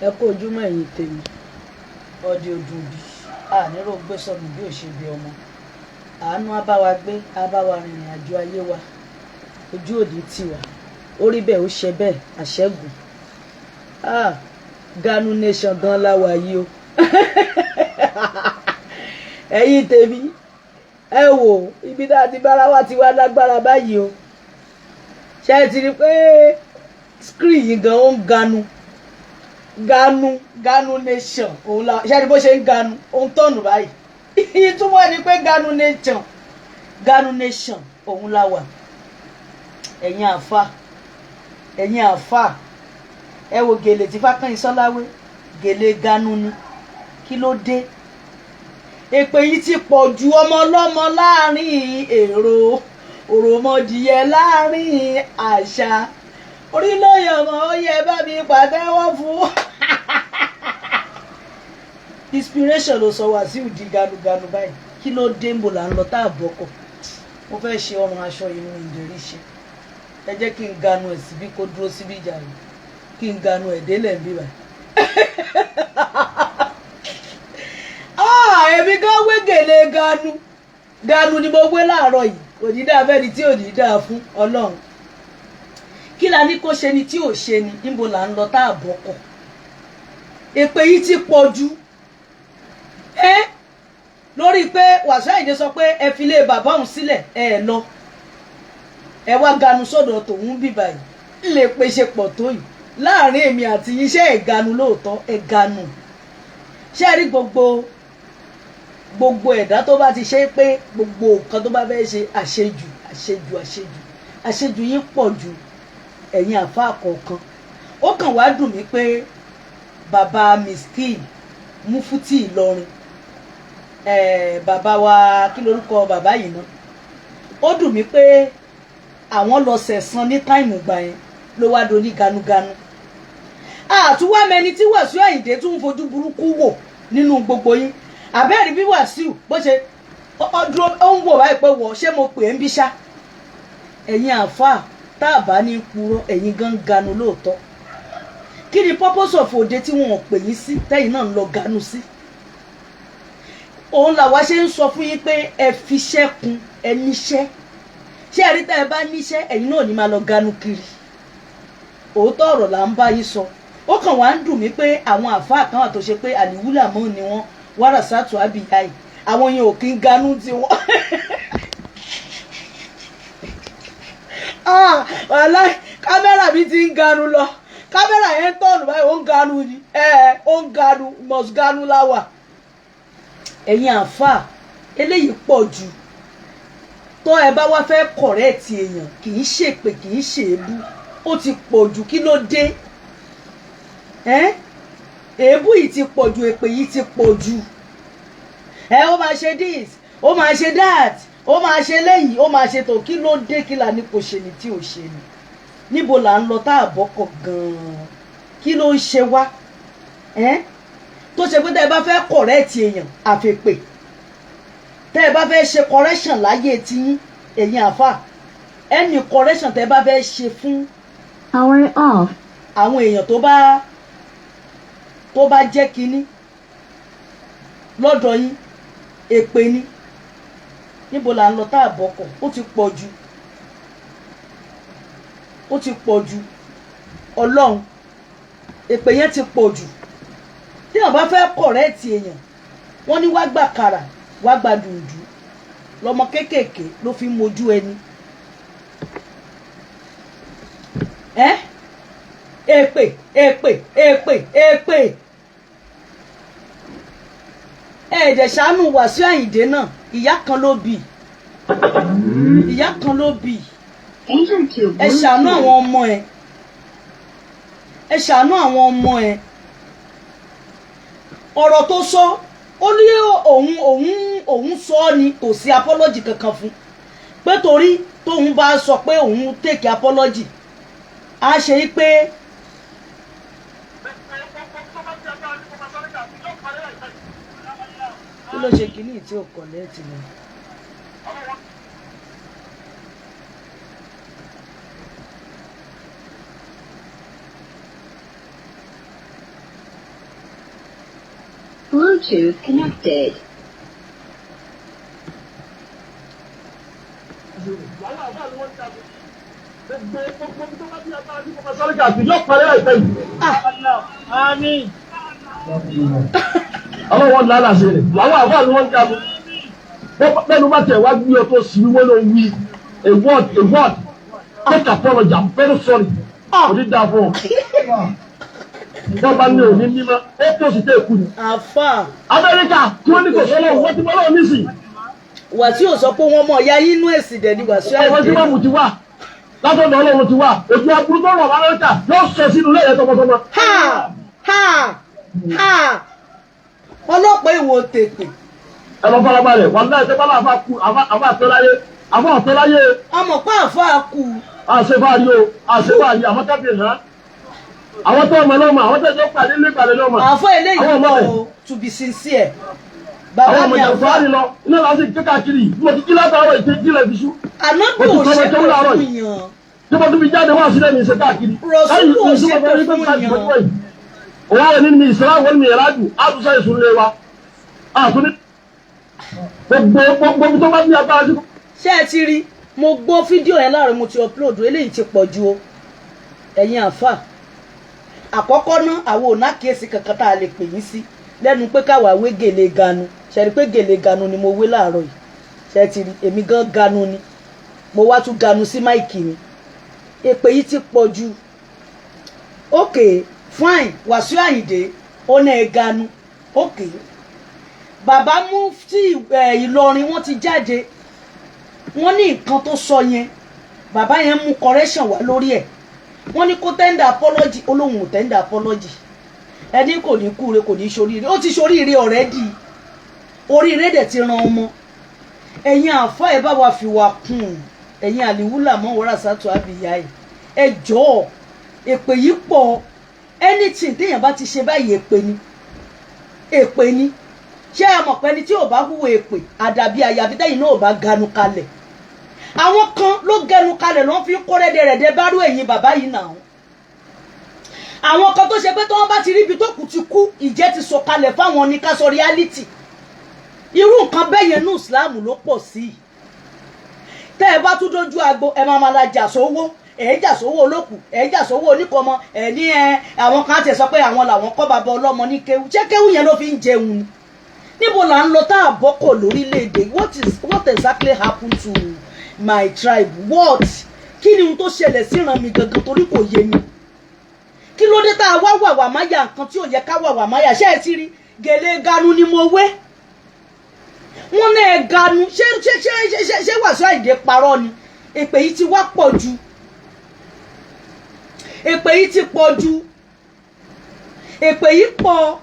Ẹ kú ojúmọ́ ẹ̀yin tèmi. Ọdẹ òdùn bí àníró gbé sọnù bí ò ṣe bí ọmọ. Àánú á bá wa gbé, á bá wa rìnrìn àjò ayé wa. Ojú òní tì wá. Ó rí bẹ́ẹ̀, ó ṣe bẹ́ẹ̀, àṣẹ́gun. Ah, Ganu Nation gan la wà yìí o. Ẹ̀yin tèmi, ẹ wò ibi tá a ti bára wa ti wá lágbára báyìí o. Ṣé ẹ ti rí pé screen yìí gan ó ń ganu? Ganu Ganu Nation òun la ṣé ẹ rí bó ṣe ń ganu, ó ń tọ̀nù báyìí. Ìtumọ̀ ni pé Ganu Nation, Ganu Nation òun la wà. Ẹ̀yin àfa, ẹ̀yin àfa, ẹ wo gèlè tí Fákànyìnsọ́lá wé, gèlè Ganu ni. Kí ló dé? Èpè yìí ti pọ̀ ju ọmọ ọlọ́mọ láàrin èrò, òròmọdìyẹ láàrin àṣà. Orílẹ̀-èdè ọmọ ó yẹ bá mi pàtẹ́wọ́ fún. Inspiration ló sọ Wàsíù di ganuganu báyìí. Kí ló dé? Ń bò là ń lọ tá a bọ́kọ̀? Mo fẹ́ ṣe ọrùn aṣọ inú ìdérí ṣe. Ẹ jẹ́ kí n ganu ẹ̀ síbí kó dúró síbí jàre. Kí n ganu ẹ̀ délẹ̀ ń bí báyìí. Ah, èmi gan wé gèlè ganu. Ganu ni mo wé láàárọ̀ yìí. Kò ní dáa fẹ́ni tí ò ní dáa fún Ọlọ́run. Kí la ní kó ṣe ni tí ò ṣe ni? Níbo là ń lọ tá a bọ́kọ̀? Èpè yìí ti pọ̀ jù. Ẹ́ lórí pé Wàsíù Àyìndé sọ pé ẹ fi lé bàbá òun sílẹ̀, ẹ lọ. Ẹ wá ganu sọ́dọ̀ tòun bí báyìí. Lè pe ṣe pọ̀ tó yìí. Láàárín èmi àti yín, ṣé ẹ ganu lóòótọ́? Ẹ ganu. Ṣé ẹ rí gbogbo gbogbo ẹ̀dá tó bá ti ṣe pé gbogbo nǹkan tó bá fẹ́ ṣe àṣejù, àṣejù, àṣejù, àṣejù yín pọ̀ ju ẹ̀yin àfáà kọ̀ọ̀kan. Ó kàn wá dùn mí pé bàbá Miskin Mufuti Ìlọrin, bàbá wa, kí lorúkọ bàbá yìí ná? Ó dùn mí pé àwọn lọ sẹ̀san ní time gbà yẹn ló wá do ní ganuganu. Àtúwá mẹni tí Wàsíù Àyìndé tún ń fojú burúkú wò nínú gbogbo yín. Àbẹ́ẹ̀rí bí Wàsíù bó ṣe dúró, ó ń wò báyìí pé wọ̀ ṣé mo pè é ń bí ṣá. Ẹ̀yin àáfàá tá a bá ní purọ́, ẹ̀yin gan ganu lóòótọ́. Kí ni purpose of òde tí wọn ò pè yín sí tẹ́yìn náà ń lọ ganu sí? Òun làwa ṣe ń sọ fún yín pé ẹ fiṣẹ́ kun, ẹ níṣẹ́. Ṣé ẹ rí tá ẹ bá níṣẹ́, ẹ̀yin náà ní máa lọ ganu kiri. Òótọ́ ọ̀rọ̀ là ń bá yín sọ. Ó kàn wá ń dùn mí pé àwọn àáfàá kan wà tó ṣe pé àlìwúlà mọ́ ni wọ́n, wàràsátù àbíyáì, àwọn yẹn ò kí ń ganu tiwọn. Ah, wàláì, kámẹ́rà mi ti ń ganu lọ. Kámẹ́rà yẹn ń tọ̀nù báyìí, ó ń ganu ni. Ẹ ó ń ganu, must ganu láwà. Ẹ̀yin àáfàá, eléyìí pọ̀ jù. Tó ẹ bá wá fẹ́ correct èèyàn, kì í ṣèpè, kì í ṣèébú. Ó ti pọ̀ jù, kí ló dé? Ẹ́ èébú yìí ti pọ̀ jù, èpè yìí ti pọ̀ jù. Ẹ ó máa ṣe this, ó máa ṣe that, ó máa ṣe léyìí, ó máa ṣe tó. Kí ló dé? Kí la ní kò ṣe ni tí ò ṣe ni? Níbo là ń lọ tá a bọ́kọ̀ gan-an? Kí ló ń ṣe wá? Ẹ́ tó ṣe pé tẹ́ ẹ bá fẹ́ correct èèyàn, àfèpè. Tẹ́ ẹ bá fẹ́ ṣe correction láyé tiyín, ẹ̀yin àáfàá, any correction tẹ́ ẹ bá fẹ́ ṣe fún Power off. àwọn èèyàn tó bá jẹ́ kínní lọ́dọ̀ yín, èpè ni. Níbo là ń lọ tá a bọ́kọ̀? Ó ti pọ̀ jù, ó ti pọ̀ jù. Ọlọ́run, èpè yẹn ti pọ̀ jù. Tí wọ́n bá fẹ́ correct èèyàn, wọ́n ní wá gbà kàrà, wá gba dùndú. Lọ́mọ kéékèèké ló fi ń mojú ẹni. Ẹ́ èpè, èpè, èpè, èpè. Ẹ dẹ̀ ṣàánú Wàsíù Àyìndé náà. Ìyá kan ló bí, ìyá kan ló bí. Enter to Ẹ ṣàánú àwọn ọmọ ẹ, ẹ ṣàánú àwọn ọmọ ẹ. Ọ̀rọ̀ tó sọ, ó ní òun sọ ọ́ ni, kò sí apology kankan fún pé torí tóun bá sọ pé òun take apology, á ṣe é pé kí ló ṣe kínní tí ò connect ni. Bluetooth connected. Ọlọ́wọ́ ńlá ṣe rẹ̀ làwọn àbá ni wọ́n ń jagun. Bẹ́ẹ̀ni bá tẹ̀ wá gbé ọ tó sì wíwọ́ ló ń wí a word, a word, take apology, I'm very sorry. Kò ní dáa fún ọ. Wọ́n bá ní òní mímọ́, ó tó sì tẹ̀ kú ni. Àfà. Amẹ́ríkà tí wọ́n ní kò sọ́lọ́, wọ́n ti mọ́ lọ́wọ́ nísìnyí. Wàsíù sọ pé wọ́n mọ̀ ya inú ẹ̀sìn dẹ̀ ni Wàsíù Ọ̀rọ̀ tí Àyìndé. wọ́n mú ti wá látọ̀dọ̀ Ọlọ́run ti wá. Ojú aburú tó rọ̀ Amẹ́ríkà yóò sọ sínú lẹ́yìn tọmọtọmọ. Ha ha ha! Ọlọ́pàá ìwò tèpè. Ẹ lọ farabalẹ̀ wà láì tẹ́ bá láfa kú àfa àtọ́láyé, àfa àtọ́láyé. Ọmọ pa àfa kú. Àṣefáàrí o, àṣefáàrí àwọn tẹ́bí hàn. Àwọn tó ọmọ lọ́mọ, àwọn tẹ́jọ́ pàdé ní ìpàdé lọ́mọ. Àfa eléyìí Àwọn ọmọ pọ̀ rẹ̀. o, to be sincere. Àwọn Bàbá ọmọ mi ìjàmbá àfa. fáàrí lọ, iná láti kékàkiri. Mo ti jí látàárọ̀ ìṣe jílẹ̀ fi sú. Ànábì Mo ò ti tọ́ ọmọ ṣépè tó ń láàárọ̀ fún yìí. yàn. Tí mo tún fi jáde wá sílẹ̀ ní ìṣe káàkiri. Rọ̀súlù ò ṣépè fún yàn. Òun àwọn nínú ìsìlá wọn ní ìrájù, àtúnṣe ìsúnlé wa. Àtúní. Gbogbo gbogbo tó bá ní agbára sí. Ṣé ẹ ti rí? Mo gbọ́ fídíò yẹn láàrin, mo ti upload eléyìí, ti pọ̀ ju o. Ẹ̀yin àfà, àkọ́kọ́ ná, àwọn ò nákìyèsí kankan tá a lè pè yín sí lẹ́nu pé káwa wé gèlè ganu. Ṣe rí pé gèlè ganu ni mo wé láàárọ̀ yìí? Ṣe ti rí? Èmi gan ganu ni mo wá tún ganu sí mic mi. Èpè yìí ti pọ̀ ju. Ok, fine, Wàsíù Àyìndé ó náà ẹ ganu. Ok, bàbá mufti Ìlọrin, wọ́n ti jáde, wọ́n ní nǹkan tó sọ yẹn, bàbá yẹn mú correction wá lórí ẹ̀. Wọ́n ní kó tender apology, olóhùn ò tender apology. Ẹni kò ní kúre, kò ní ṣoríire, ó ti ṣoríire already, oríire dẹ̀ ti ran ọmọ. Ẹ̀yin àfa, ẹ̀ bá wa fìwà kún un. Ẹ̀yin àlìwúlà mọ́ wàrà sátò àbíyá ẹ̀, ẹ jọ̀ọ́, èpè yìí pọ̀. Anything téèyàn bá ti ṣe báyìí, èpè ni, èpè ni. Ṣé ẹ mọ̀ pé ẹni tí ò bá hùwà èpè, àdàbí àyàfi tẹ́yìn náà ò bá ganu kalẹ̀. Àwọn kan ló gẹnu kalẹ̀, ló ń fi kó rẹ́dẹ̀rẹ́dẹ́ bárú ẹ̀yìn bàbá yìí nà ó. Àwọn kan tó ṣe pé tí wọ́n bá ti rí ibi tó kù ti kú, ìjẹ́ ti sọ̀kalẹ̀ fáwọn ní ká sọ reality. Irú nǹkan bẹ́ẹ̀ yẹn ní Islam ló pọ̀ sí i. Tẹ́ ẹ bá tún dójú agbo, ẹ máa ma la jà sówó, ẹ jà sówó olókù, ẹ jà sówó oníkọmọ. Ẹ ní ẹ àwọn kan ti sọ pé àwọn làwọn kọ́ bàbá ọlọ́mọ ní kéwú. Ṣé kéwú yẹn ló fi ń jẹun ni? Níbo là ń lọ tá a bọ́kọ̀ lórílẹ̀‐èdè? What exactly happened to my tribe? What, kí ni ohun tó ṣẹlẹ̀ síran mi gangan? Torí kò yé mi. Kí ló dé tá a wá wàwà máyà nǹkan tí ò yẹ ká wàwà máyà? Ṣé ẹ ti rí? Gèlè ganu ni mo wé, wọ́n náà ganu. Ṣé Wàsíù Àyìndé parọ́ ni? Èpè yìí ti wá pọ̀ jù, èpè yìí ti pọ̀ jù, èpè yìí pọ̀.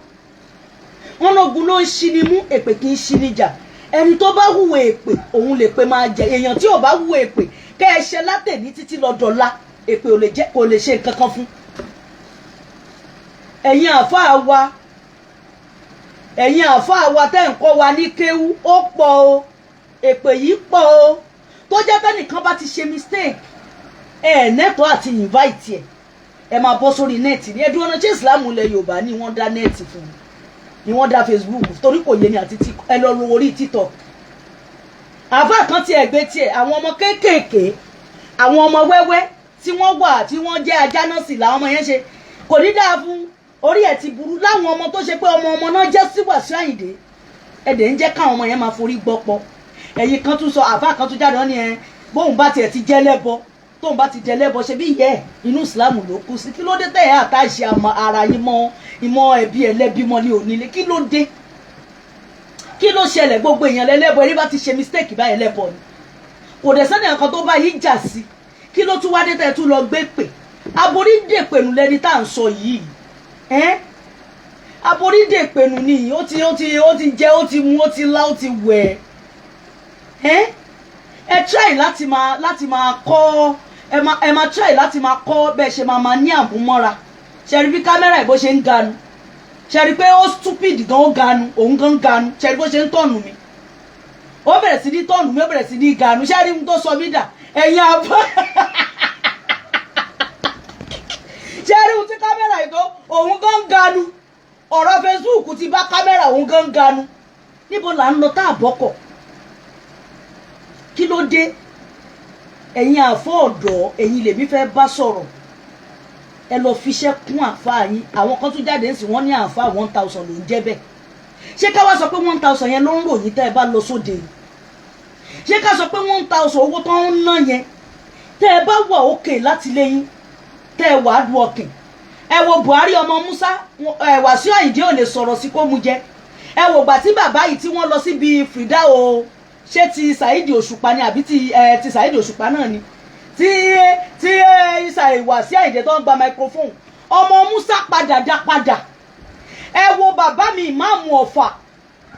Wọn lógun ló ń ṣi ni mú, èpè kì í ṣi ni jà. Ẹni tó bá hùwà èpè, òun lè pè máa jẹ. Èèyàn tí ò bá hùwà èpè, kẹ́ ẹ ṣe látẹ̀ní títí lọ dọ̀la, èpè ò lè jẹ́, kò lè ṣe nǹkan kan fún. Ẹ̀yin àáfàá wa, ẹ̀yin àáfàá wa tẹ́ ń kọ́ wa ní kéwú, ó pọ̀ o, èpè yìí pọ̀ o. Tó jẹ́ tẹ́nìkan bá ti ṣe mistake, ẹ̀ nẹ́tọ̀ọ́ àti invite ẹ̀, ẹ máa bọ́ sórí net ní ẹdún ọ̀nà. Ṣé Ìsìlámù ilẹ̀ Yorùbá ni wọ́n dá net fún un ni wọ́n dá Facebook? Torí kò yé mi. Àti tí ẹ lọ ro orí TikTok, àbá kan ti ẹ̀gbẹ́ tiẹ̀, àwọn ọmọ kéékèèké, àwọn ọmọ wẹ́wẹ́ tí wọ́n wà, tí wọ́n jẹ́ ajá náà sì làwọn ọmọ yẹn ṣe. Kò ní dáa fún orí ẹ̀ ti burú láwọn ọmọ tó ṣe pé ọmọ ọmọ náà jẹ́ sí Wàsíù Àyìndé. Ẹ̀dẹ̀ ń jẹ́ káwọn ọmọ yẹn máa forí gbọ́pọ̀. Ẹ̀yin kan tún sọ, àbá kan tún jáde, wọ́n ní ẹ bóun bá tiẹ̀ ti jẹ́ lẹ́bọ, tóun bá ti jẹ́ lẹ́bọ, ṣe bí ìyẹ́ ẹ̀ inú Ìsìlámù ló kú sí. Kí ló dé tẹ̀ ẹ́ àtàṣe ara yín mọ́ ìmọ̀ ẹbí ẹlẹ́bí mọ́ ní onílé? Kí ló dé? Kí ló ṣẹlẹ̀? Gbogbo èèyàn lẹ́lẹ́bọ. Ẹni bá ti ṣe mistake báyìí, lẹ́bọ ni. Kò dẹ̀ sẹ́ni nǹkan tó bá yín jà sí. Kí ló tún wá dé tẹ́ ẹ tún lọ gbé pè? Aborí dèpẹ̀nù lẹni tá à ń sọ yìí ẹ́n, aborí dèpẹ̀nù ni. Ó ti jẹ, ó ti mu, ó ti lá, ó ti wẹ̀ ẹ́. Ẹ try láti máa kọ́, ẹ máa try láti máa kọ́ bẹ́ẹ̀ ṣe máa máa ní àmúmọ́ra. Ṣe rí bí kámẹ́rà ẹ̀ bó ṣe ń ganu? Ṣe rí pé ó stupid gan, ó ganu, òun gan ganu. Ṣe rí bó ṣe ń tọ̀nù mi? Ó bẹ̀rẹ̀ sí ní tọ̀nù mi, ó bẹ̀rẹ̀ sí ní ganu. Ṣe rí ohun tó sọ mí dà? Ẹ̀yin àbá, ṣe rí ohun tí kámẹ́rà yìí tó, òun gan ganu. Ọ̀rọ̀ Facebook ti bá kámẹ́rà òun gan ganu. Níbo là ń lọ tá àbọ̀kọ̀? Kí ló dé? Ẹ̀yin àfọ́ ọ̀dọ́, ẹ̀yin lèmi fẹ́ bá sọ̀rọ̀. Ẹ lọ fiṣẹ́ kún àáfàá yín. Àwọn kan tún jáde ń sìn, wọ́n ní àáfàá 1,000 ló ń jẹ́ bẹ́ẹ̀. Ṣé ká wá sọ pé 1,000 yẹn ló ń ròyìn tẹ́ ẹ bá lọ sóde yìí? Ṣé ká sọ pé 1,000 owó tó ń ná yẹn, tẹ́ ẹ bá wà òkè láti léyìn, tẹ́ ẹ wà á du ọkìn? Ẹ wo Buhari ọmọ Musa, ẹ Wàsíù Àyìndé ò lè sọ̀rọ̀ sí kó mu jẹ. Ẹ wò gbà tí bàbá yìí tí wọ́n lọ síbi Fìdá o, ṣé ti Saheed Òṣùpá ni àbí ti ẹ ti Saheed Òṣùpá náà ni, tí ẹ Wàsíù Àyìndé tó ń gba microphone, ọmọ Musa padà dá padà. Ẹ wo bàbá mi, ìmáàmù Ọ̀fà,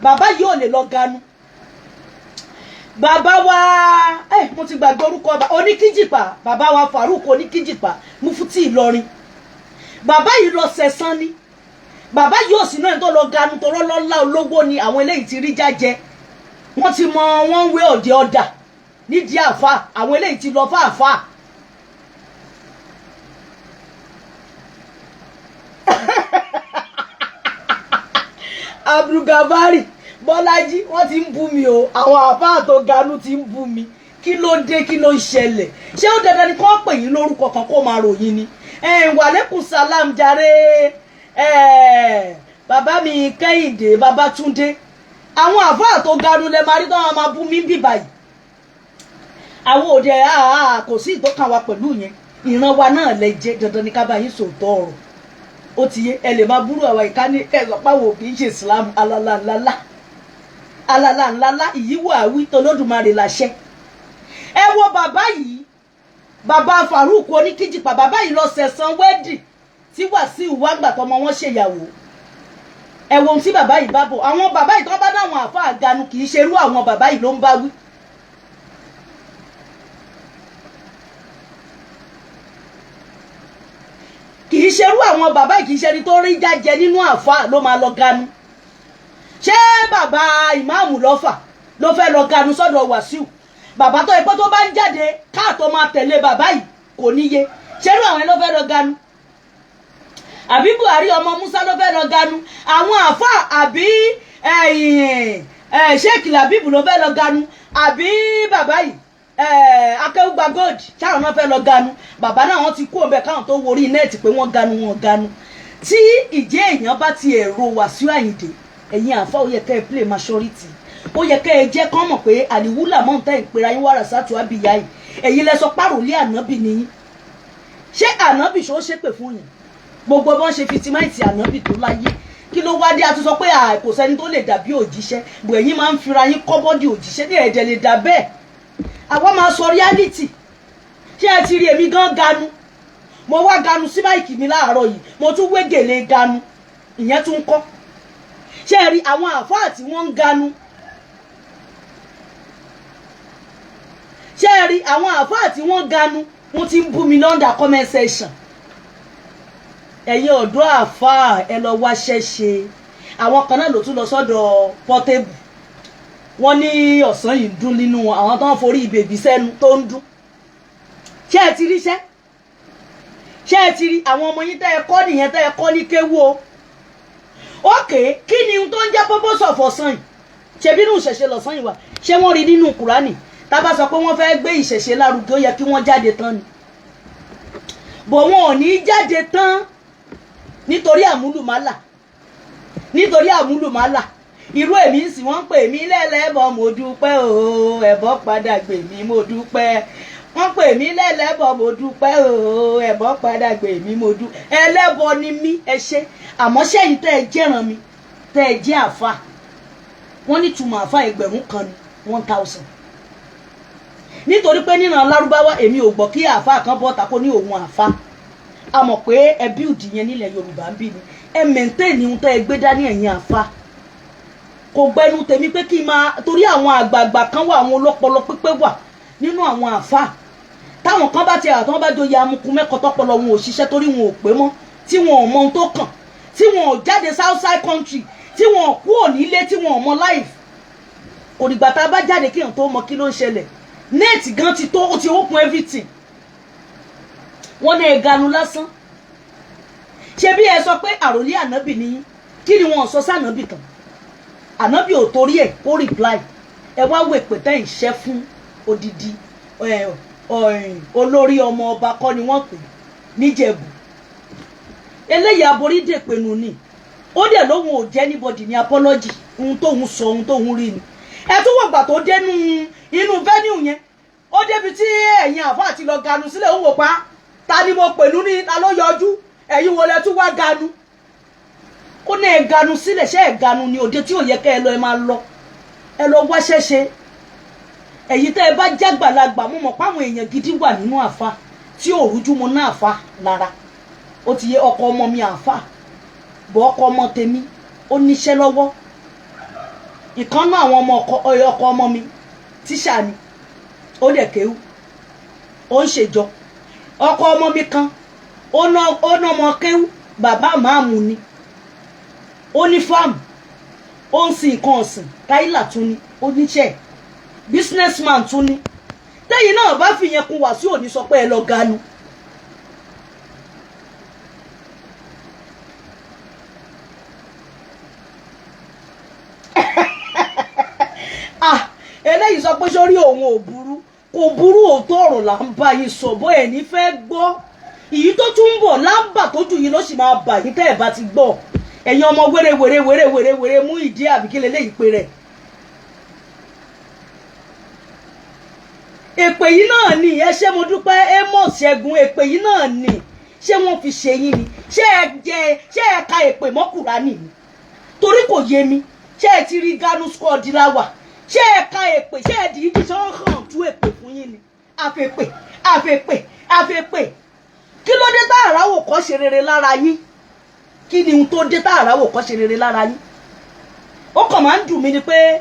bàbá yìí ò lè lọ ganu. Bàbá wa, ẹ mo ti gbàgbé orúkọ Oníkíjìpá, bàbá wa Farouk Oníkíjìpá, mufuti Ìlọrin, bàbá yìí lọ sẹ̀sán ni. Bàbá yìí ò sí náà tó lọ ganu tó rọ́lọ́lá olówó ni. Àwọn eléyìí ti rí jájẹ, wọ́n ti mọ wọ́n ń wé òde ọ̀dà nídìí àfa. Àwọn eléyìí ti lọ fáàfáà. Abdulgabari Bọ́lájí, wọ́n ti ń bú mi o. Àwọn àfáà tó ganu ti ń bú mi. Kí ló dé? Kí ló ń ṣẹlẹ̀? Ṣé ó dandan ni kó pè yín lórúkọ kan kó máa ròyìn ni? Wàlẹ́kùn salam jàre. Bàbá mi Kẹ́hìndé Babátúndé, àwọn àfáà tó ganu lẹ máa rí tó máa bú mi ń bì báyìí. Àwọn òde kò sí ìtọ́ka wa pẹ̀lú yẹn. Ìran wa náà lẹ jẹ́, dandan ni ká bá yín sòótọ́ ọ̀rọ̀. Ó ti yé, ẹ lè máa búrú àwa ìkànnì kẹsàn páwo kì í ṣe Islam. Alala ńláńlá, alala ńláńlá, ìyíwò àwí tolódùmarè làṣẹ. Ẹ wo bàbá yìí, bàbá Farouk Oníkíjìpá, bàbá yìí lọ sẹ̀sán wẹ́dì tí Wàsíù wá gbà tọmọ wọn ṣèyàwó. Ẹ wo ohun tí bàbá yìí bá bọ̀. Àwọn bàbá yìí tó bá dáwọn àáfàá ganu, kì í ṣerú àwọn bàbá yìí ló ń bá wí. Kì í ṣerú àwọn bàbá yìí, kì í ṣe ẹni tó rí jájẹ nínú àáfàá ló máa lọ ganu. Ṣé bàbá ìmáàmù lọ́fà ló fẹ́ lọ ganu sọ́dọ̀ Wàsíù? Bàbá tó yẹ pé tó bá ń jáde káàtó máa tẹ̀lé bàbá yìí kò níye. Ṣerú àwọn ló fẹ́ lọ ganu? Àbí Buhari ọmọ Musa ló fẹ́ lọ ganu? Àwọn àáfàá, àbí Sheikh Labeeb ló fẹ́ lọ ganu? Àbí bàbá yìí, Akéwùgbà Gold, ṣáwọn náà fẹ́ lọ ganu? Bàbá náà, wọ́n ti kú òǹbẹ káwọn tó worí net pé wọ́n ganu, wọ́n ganu. Tí ìjẹ́ èèyàn bá ti èrò Wàsíù Àyìndé, ẹ̀yin àáfàá, ó yẹ kẹ́ ẹ play majority. Ó yẹ kẹ́ ẹ jẹ́ kán mọ̀ pé àlìwúlà mọ̀ ń tẹ́ ìpera yín wàrà sátú àbíyá yìí. Ẹ̀yin lẹ sọ páròlé ànábì nìyí. Ṣé ànábì ṣó ṣépè fún yín? Gbogbo bọ́n ṣe fitimáìtì ànábì tó láyé, kí ló wá dé? A tún sọ pé kò sẹ́ni tó lè dàbí òjíṣẹ́ bò. Ẹ̀yin máa ń fira yín kọ́bọ́dì òjíṣẹ́ ní ẹ̀jẹ̀ lè dà bẹ́ẹ̀. Àwa máa sọ reality. Ṣé ẹ ti rí èmi gan ganu? Mo wá ganu sí mic mi láàárọ̀ yìí, mo tún wé gèlè ganu, ìyẹn tún kọ́. Ṣé ẹ rí àwọn àáfàá tí wọ́n ń ganu? Ṣé ẹ rí àwọn àáfàá tí wọ́n ganu? Wọ́n ti ń bú mi lọ́ndà comment section. Ẹ̀yin ọ̀dọ́ àáfàá, ẹ lọ wáṣẹ́ ṣe. Àwọn kan náà ló tún lọ sọ́dọ̀ Portable. Wọ́n ní ọ̀sán yìí ń dún nínú àwọn tó ń forí bèbí sẹ́nu tó ń dún. Ṣé ẹ ti ríṣẹ́? Ṣé ẹ ti rí àwọn ọmọ yín tẹ́ ẹ kọ́ nìyẹn, tẹ́ ẹ kọ́ ní kéwú o? Ókè, kí ni ohun tó ń jẹ́ purpose of ọ̀sán yìí? Ṣebí inú ìṣẹ̀ṣe lọ̀sán yìí wà? Ṣé wọ́n rí nínú Kùránì? Tá bá sọ pé wọ́n fẹ́ gbé ìṣẹ̀ṣe lárugẹ, ó yẹ kí wọ́n jáde tán ni. Bọ̀ wọn ò ní jáde tán nítorí àmúlùmálà, nítorí àmúlùmálà. Irú èmi ń sìn, wọ́n ń pè mí lẹ́lẹ́bọ̀, mo dúpẹ́ o. Ẹ̀bọ padà gbè mí, mo dúpẹ́. Wọ́n pè mí lẹ́lẹ́bọ̀, mo dúpẹ́ o. Ẹ̀bọ padà gbè mí, mo dúpẹ́. Ẹlẹ́bọ ni mí, ẹ ṣe. Àmọ́ sẹ́yìn tẹ́ ẹ jẹ́ràn mi, tẹ́ ẹ jẹ́ àfa, wọ́n ní túmọ̀ àfa 1,000 ni, 1,000. Nítorí pé nínú Lárúbáwá, èmi ò gbọ́ kí àfa kan bọ́ tako ní òun àfa. A mọ̀ pé ẹ bíùdì yẹn nílẹ̀ Yorùbá ń bí ni ẹ maintain ohun tẹ́ ẹ gbé dání. Ẹ̀yin àfa, kò gbẹnu tèmi pé kí n máa torí àwọn àgbààgbà kan wà, àwọn ọlọ́pọlọ pípé wà nínú àwọn àfa. Táwọn kan bá ti àtọ́ bá joyè amukun mẹ́kọ̀ọ́, tọpọlọ wọn ò ṣiṣẹ́ torí wọn ò pé mọ́, tí wọn ò mọ ohun tó kàn, tí wọn ò jáde outside country, tí wọn ò kúrò nílé, tí wọn ò mọ life. Kò dìgbà tá a bá jáde kí èèyàn tó mọ kí ló ń ṣẹlẹ̀. Net gan ti tó, ó ti open everything. Wọ́n ní ẹ̀ganu lásán. Ṣé bí ẹ sọ pé àròlé ànábì nìyí? Kí ni wọn sọ sí ànábì tán? Ànábì ò torí ẹ̀ kó reply. Ẹ wá wo èpè tẹ́ ń ṣẹ́ fún odidi olórí ọmọ ọba kọ́ ni wọ́n pè níjẹ̀bù. Eléyìí aborí dèpè nù ni. Ó dẹ̀ lóhun ò jẹ́ anybody ní apology. Ohun tóhun sọ, ohun tóhun rí ni. Ẹ tún wọ̀ gbà tó dénú inú venue yẹn, ó débi tí ẹ̀yin àfa àti lọ ganu sílẹ̀, ó wò pa ta ni mo pẹ̀lú ní ta ló yọjú, ẹ̀yin wo lẹ tún wá ganu? Ó ní ẹ ganu sílẹ̀. Ṣé ẹ ganu ni? Òde tí ò yẹ kẹ́ ẹ lọ, ẹ máa lọ, ẹ lọ wáṣẹ́ ṣe. Ẹ̀yin tẹ́ ẹ bá jágbàlagbà, mo mọ̀ páwọn èèyàn gidi wà nínú àfa tí ò rújú mo náà àfa lára. Ó ti yé ọkọ ọmọ mi àfa bọ́, ọkọ ọmọ tèmi ó níṣẹ́ lọ́wọ́. Ìkànnà àwọn ọmọ ọkọ ọmọ mi, tíṣà ni, ó dẹ̀ kéwú, ó ń ṣèjọ. Ọkọ ọmọ mi kan, ó ná ọmọ kéwú, bàbá màámu ni, ó ní farm, ó ń sin nǹkan ọ̀sìn, táìlà tún ni, ó níṣẹ́, businessman tún ni. Tẹ́yìn náà bá fi yẹn kun Wàsíù, òní sọ pé ẹ lọ ganu. Ah, eléyìí sọ pé sórí òun ò burú. Kò burú, òótọ́ ọ̀rọ̀ là ń bá yín sọ bó ẹ̀ ní fẹ́ gbọ́. Èyí tó tún ń bọ̀ lámbà tó jù yín ló sì máa bà yín tẹ́ ẹ̀ bá ti gbọ́. Ẹ̀yin ọmọ wéré wéré wéré wéré wéré mú ìdí àbí kí leléyìí pé rẹ̀. Èpè yìí náà ni. Ẹ ṣé, mo dúpẹ́. Amos Ṣẹ́gun, èpè yìí náà ni. Ṣé wọ́n fi ṣe yín ni? Ṣé ẹ jẹ, ṣé ẹ ka èpè mọ́ Kùránì ni? Torí kò yé mi. Ṣé ẹ ti rí ganu squad láwà? Ṣé ẹ ka èpè? Ṣé ẹ dìídì ṣé wọ́n hàn tú èpè fún yín ni? Àfèpè, àfèpè, àfèpè. Kí ló dé tá àràwò kọ́ ṣe rere lára yín? Kí ni ohun tó dé tá àràwò kọ́ ṣe rere lára yín? Ó kàn máa ń dùn mí ni pé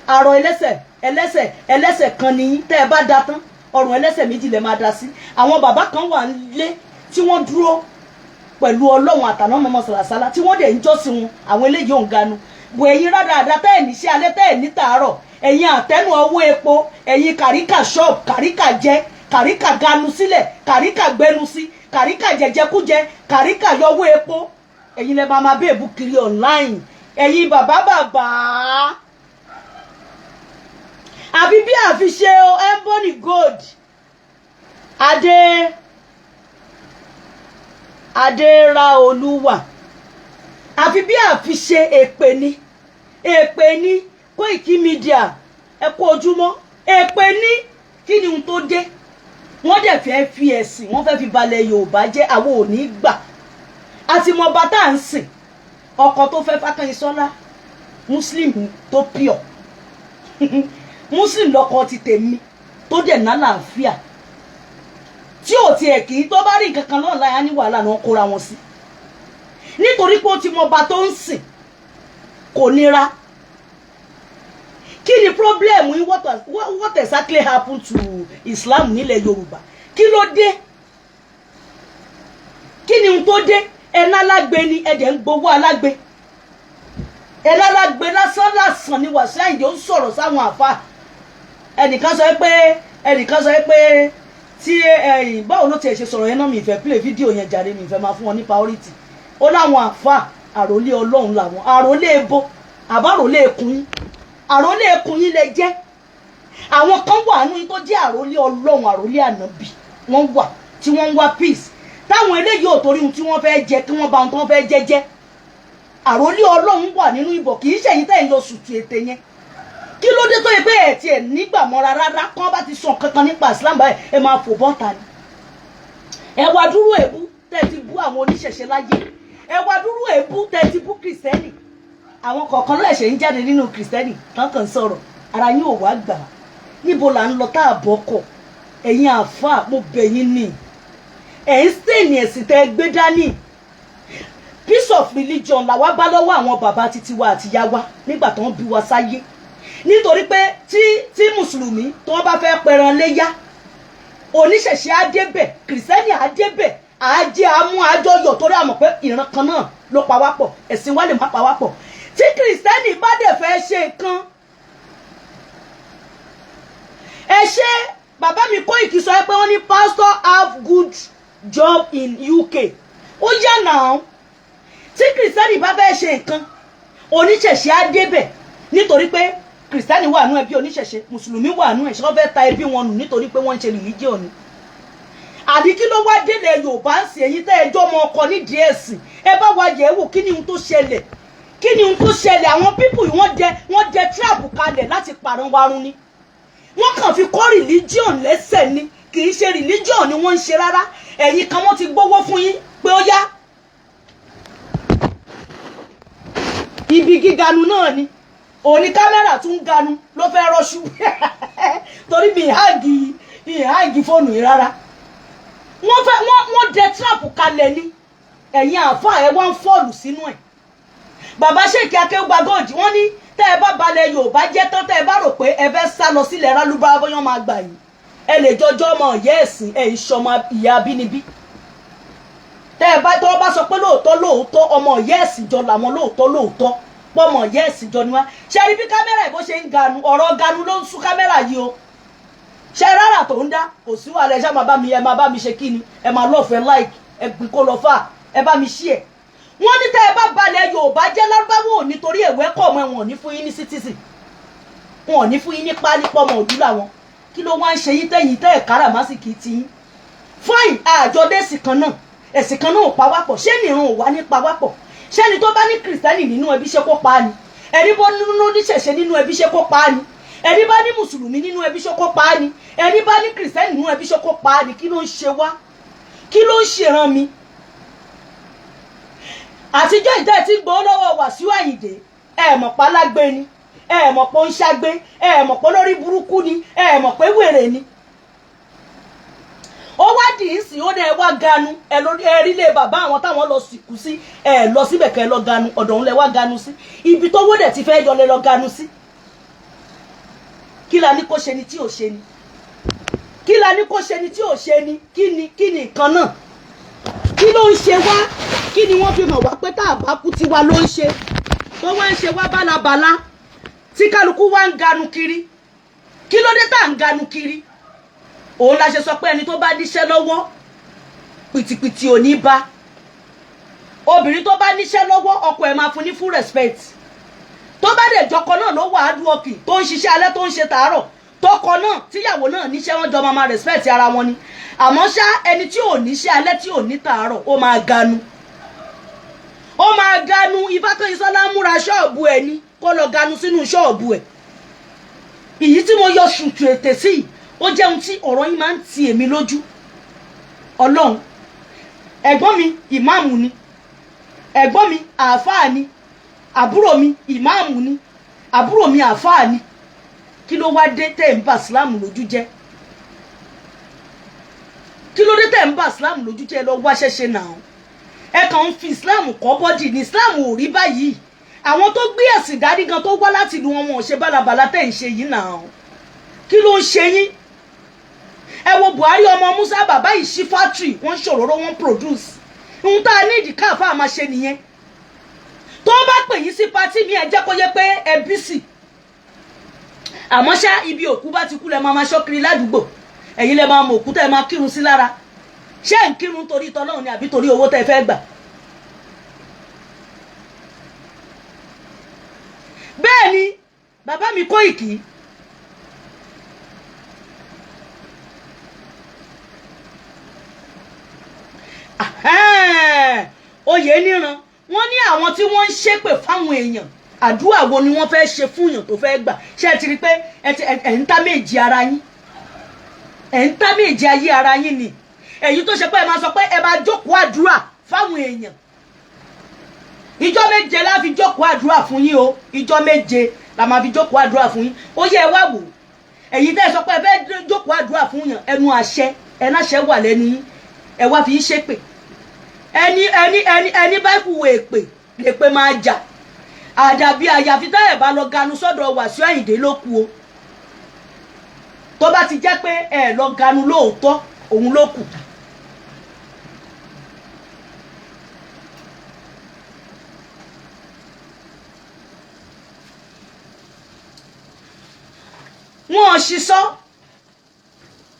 àrò ẹlẹ́sẹ̀ ẹlẹ́sẹ̀ ẹlẹ́sẹ̀ kan ni yín. Tẹ́ ẹ bá da tán, ọrùn ẹlẹ́sẹ̀ méjì lẹ máa da sí. Àwọn bàbá kan wà nílé tí wọ́n dúró pẹ̀lú Ọlọ́run àtàná mọ́mọ́ sàlàsálà tí wọ́n dẹ̀ ń jọ́sìn wọn. Àwọn eléyìí ò ń ganu bò. Ẹ̀yin rádaràda tẹ́ ẹ̀ ní sí alẹ́ tẹ́ ẹ̀ ní tàárọ̀, ẹ̀yin àtẹnu ọwọ́ epo, ẹ̀yin kàríkà ṣọ́ọ̀bù, kàríkà jẹ, kàríkà ganu sílẹ̀, kàríkà gbẹnu sí, kàríkà jẹjẹkújẹ, kàríkà yọwọ́ epo, ẹ̀yin lẹ máa máa bẹ́ẹ̀bù kiri online. Ẹ̀yin bàbá bàbá àbí bí àfiṣe o. Ebony Gold, adé adéraolúwà, àfi bí àfiṣe èpè ni, èpè ni. Koiki Media, ẹ kú ojúmọ́. Èpè ni. Kí ni ohun tó dé? Wọ́n dẹ̀ fẹ́ fi ẹ̀sìn, wọ́n fẹ́ fi balẹ̀ Yorùbá jẹ́. Àwọn ò ní gbà. Àti mọba tá à ń sìn. Ọkọ tó fẹ́ Fákànyìnsọ́lá, Muslim tó pure Muslim lọkọ ti tèmi, tó dẹ̀ nálàáfíà, tí ò tiẹ̀ kì í tó bá rí nǹkan kan náà láyà ní wàhálà náà kóra wọn sí, nítorí pé ó ti mọba tó ń sìn, kò nira. Kí ni problem yín? What exactly happened to Islam nílẹ̀ Yorùbá? Kí ló dé? Kí ni ohun tó dé? Ẹ̀nà alágbe ni ẹ̀dẹ̀ ń gbowó alágbe. Ẹ̀nà alágbe lásán lásán ni Wàsíù Àyìndé ó ń sọ̀rọ̀ sáwọn àfa. Ẹnìkan sọ pé tí ẹ̀yìn, báwo ló tiẹ̀ ṣe sọ̀rọ̀ yẹn náà? Mi ìfẹ́ play fídíò yẹn jàre, mi ìfẹ́ máa fún wọn ní priority. Ó láwọn àfa àròlé Ọlọ́run làwọn. Àròlé ebo àbáròlé ekun yín, àròlé ekun yín lẹ jẹ́. Àwọn kan wà nínú yín tó jẹ́ àròlé Ọlọ́run, àròlé ànábì. Wọ́n wà tí wọ́n ń wá peace, táwọn eléyìí ò torí ohun tí wọ́n fẹ́ jẹ kí wọ́n bá ohun tí wọ́n fẹ́ jẹ jẹ́. Àròlé Ọlọ́run wà nínú ìbọ̀, kì í ṣẹ̀yìn tẹ̀yìn lọ sùtù ètè yẹn. Kí ló dé tó yẹ pé ẹ̀ tiẹ̀ nígbà mọ́ra rárá? Kán bá ti sọ kankan nípa Islam báyìí, ẹ máa fò bọ́ta ni. Ẹ wá dúró èébú tẹ́ ẹ ti bú àwọn oníṣẹ̀ṣe láyé, ẹ wá dúró èébú tẹ́ ẹ ti bú Kìrìsìtẹ́nì. Àwọn kọ̀ọ̀kan ló ẹ̀ṣẹ̀ ń jáde nínú Kìrìsìtẹ́nì tán kàn sọ̀rọ̀. Ara yín ò wá gbà. Níbo là ń lọ tá a bọ́ kọ̀? Ẹ̀yin àáfàá, mo bẹ̀ yín ni. Ẹ̀ ń sèǹì ẹ̀sìn tẹ́ ẹ gbé dání. Peace of religion làwa bá lọ́wọ́ àwọn bàbá títí wa àti ìyá wa nígbà tó ń bí wa sáyé, nítorí pé tí mùsùlùmí tó bá fẹ́ pẹran léyá, oníṣẹ̀ṣe á débẹ̀, Kìrìsìtẹ́nì á débẹ̀, á jẹ́ àmú àjọyọ̀, torí àmọ̀ pé ìran kan náà ló pa wá pọ̀. Ẹ̀sìn wa lè má pa wá pọ̀. Tí Kìrìsìtẹ́nì bá dẹ̀ fẹ́ ṣe nǹkan, ẹ ṣe. Bàbá mi Kóìkì sọ pé wọ́n ní pastor have good job in UK. Ó yà náà. Tí Kìrìsìtẹ́nì bá fẹ́ ṣe nǹkan, oníṣẹ̀ṣe á débẹ̀, nítorí pé Kìrìsìtẹ́nì wà nú ẹbí oníṣẹ̀ṣe, Mùsùlùmí wà nú ẹ̀. Ṣé wọ́n fẹ́ ta ẹbí wọn nù nítorí pé wọ́n ń ṣe religion ni? Àbí kí ló wá délé Yorùbá ń sìn? Èyí tẹ́ ẹjọ́ ọmọ ọkọ nídìí ẹ̀sìn, ẹ bá wa yẹ̀ wò. Kí ni ohun tó ṣẹlẹ̀? Kí ni ohun tó ṣẹlẹ̀? Àwọn people yìí, wọ́n dẹ trap kalẹ̀ láti pàrọ̀ warun ni. Wọ́n kàn fi kọ́ religion lẹ́sẹ̀ ni, kì í ṣe religion ni wọ́n ń ṣe rárá. Ẹ̀yin kan, wọ́n ti gbówó fún yín pé ó yá, ibi gíganu náà ni. Òní kámẹ́rà tún ganu ló fẹ́ rọ́ṣù, torí mi hang fóònù yìí rárá. Wọ́n fẹ́ wọ́n dẹ trap kalẹ̀ ni. Ẹ̀yin àáfàá, ẹ wá ń fall sínú ẹ̀. Bàbá Sheikh Akéwùgbà Gold, wọ́n ní tẹ́ ẹ bá balẹ̀ Yorùbá jẹ́ tán, tẹ́ ẹ bá rò pé ẹ fẹ́ sá lọ sílẹ̀ rálúbá, bóyá máa gbà yìí, ẹ lè jọjọ́ ọmọ ìyá ẹ̀sìn, ẹ̀ ń ṣọmọ ìyá abínibí. Tẹ́ ẹ bá tọ́ bá sọ pé lóòótọ́ lóòótọ́ ọmọ ìyá ẹ̀sìn jọ làwọn, lóòótọ́ lóòótọ́ pọ́mọ ìyá ẹ̀sìn jọ ni wá. Ṣe rí bí kámẹ́rà ìbò ṣe ń ganu? Ọ̀rọ̀ ganu ló ń sún kámẹ́rà yìí o. Ṣe rárá tó ń dá, kò sí wàhálà. Ẹ ṣá máa bá mi, ẹ máa bá mi ṣe kí ni, ẹ máa lọ́ọ̀fẹ́, like, ẹ gbìn kó lọ fà, ẹ bá mi ṣí ẹ. Wọ́n ní tẹ́ ẹ bá balẹ̀ Yorùbá jẹ́, Lárúbáwò ò nítorí ẹ̀wẹ́ kọ̀ ọmọ ẹ̀wọ̀n ní fún yín ní citizen, wọn ò ní fún yín ní pálí pọ́mọ òdú làwọn. Kí ló wá ń ṣe yín tẹ́yìn tẹ́ ẹ̀ káràmásìkì ti yín? Fine, àjọdẹ́sì kan náà, ẹ̀sìn kan náà ò pa wá pọ̀. Ṣé nìrun ò wá ní pa wá pọ̀? Ṣé ẹni tó bá ní Kìrìsìtẹ́nì nínú ẹbí, ṣé kó pa á ni? Ẹni bó nínú oníṣẹ̀ṣe nínú ẹbí, ṣé kó pa á ni? Ẹni bá ní Mùsùlùmí nínú ẹbí, ṣé kó pa á ni? Ẹni bá ní Kìrìsìtẹ́nì nínú ẹbí, ṣé kó pa á ni? Kí ló ń ṣe wá? Kí ló ń ṣèràn mi? Àtijọ́ ìtẹ́ tí ń gbowó lọ́wọ́ Wàsíù Àyìndé, ẹ mọ̀ pa lágbé ni, ẹ mọ̀ pé ó ń ṣàgbé, ẹ mọ̀ pé lórí burúkú ni, ẹ mọ̀ pé wèrè ni. Ó wá dì í sí, ó ní ẹ wá ganu ẹ lórí ẹ rí lé bàbá àwọn táwọn lọ sìnkú sí. Ẹ lọ síbẹ̀ kẹ́ ẹ lọ ganu, ọ̀dọ̀ òun lẹ wá ganu sí. Ibi tó wó dẹ̀ ti fẹ́ yọ lẹ lọ ganu sí. Kí la ní kó ṣe ni tí ò ṣe ni? Kí la ní kó ṣe ni tí ò ṣe ni? Kí ni nǹkan náà? Kí ló ń ṣe wá? Kí ni wọ́n fi mọ̀ wá pé tá a bá kú, tiwa ló ń ṣe tó wá ń ṣe wá bálabàla, tí kálukú wá ń ganu kiri? Kí ló dé tá à ń ganu kiri? Òun la ṣe sọ pé ẹni tó bá níṣẹ́ lọ́wọ́, pìtìpìtì ò ní bá. Obìnrin tó bá níṣẹ́ lọ́wọ́, ọkọ ẹ̀ máa fún ní full respect. Tó bá dẹ̀ jọkọ náà ló wà hard working, tó ń ṣiṣẹ́ alẹ́, tó ń ṣe tàárọ̀, tọkọ náà tíyàwó náà níṣẹ́, wọ́n jọ máa respect ara wọn ni. Àmọ́ ṣá, ẹni tí ò níṣẹ́ alẹ́, tí ò ní tàárọ̀, ó máa ganu, ó máa ganu. Ifákànyìnsọ́lá múra ṣọ́ọ̀bù ẹ̀ ni, kó lọ ganu sínú ṣọ́ọ̀bù ẹ̀. Ìyí tí mo yọ ṣùtù ètè sí yìí, ó jẹ́ ohun tí ọ̀rọ̀ yín máa ń ti èmi lójú. Ọlọ́run, ẹ̀gbọ́n mi ìmáàmù ni, ẹ̀gbọ́n mi àáfàá ni, àbúrò mi ìmáàmù ni, àbúrò mi àáfàá ni. Kí ló wá dé tẹ́ ń bà sílámù lójú jẹ́? Kí ló dé tẹ́ ń bà sílámù lójú jẹ́? Lọ wá ṣẹ́ṣe náà. Ẹ kàn ń fi Islam kọ́ body ní. Islam ò rí báyìí. Àwọn tó gbé ẹ̀sìn dání gan tó wá láti ìlú wọn, wọn ò ṣe bálabàla tẹ́ ń ṣe yìí náà. Kí ló ń ṣe yín? Ẹ wo Buhari ọmọ Musa, bàbá yìí ṣí factory, wọ́n ń ṣòróró, wọ́n produce. Ohun tá a ní ìdí káàfáà máa ṣe nìyẹn. Tó bá pè yín sí party mi, ẹ jẹ́ kó yẹ pé ẹ busy. Àmọ́ ṣá, ibi òkú bá ti kú lẹ máa máa ṣọ́ kiri ládùúgbò. Ẹ̀yin lẹ máa mọ òkú tẹ́ ẹ máa kírun sí lára. Ṣé ẹ̀ ń kírun torí tọ́lọ́run ni, àbí torí owó tẹ́ ẹ fẹ́ gbà? Bẹ́ẹ̀ ni bàbá mi Kóìkì. Oyè níran, wọ́n ní àwọn tí wọ́n ń ṣépè fáwọn èèyàn, àdúrà wo ni wọ́n fẹ́ ṣe fún èèyàn tó fẹ́ gbà? Ṣé ẹ ti rí i pé ẹ ń tá méjì ara yín, ẹ ń tá méjì ayé ara yín ni? Èyí tó ṣe pé ẹ máa sọ pé ẹ máa jókòó àdúrà fáwọn èèyàn, ìjọ 7 la fi jókòó àdúrà fún yín o. Ìjọ 7 la máa fi jókòó àdúrà fún yín. Ó yẹ ẹ wá wò, èyí tẹ́ ẹ sọ pé ẹ fẹ́ jókòó àdúrà fún yàn, ẹnu àṣẹ ẹ láṣẹ wà lẹ́nu yín, ẹ wá fi ń ṣépè. Ẹni bá kú èpè lèpè máa jà. Àdàbí àyàfi tá ẹ̀ bá lọ ganu sọ́dọ̀ Wàsíù Àyìndé ló kù o. Tó bá ti jẹ́ pé ẹ lọ ganu lóòótọ́, òun ló kù. Wọn ò ṣiṣọ́.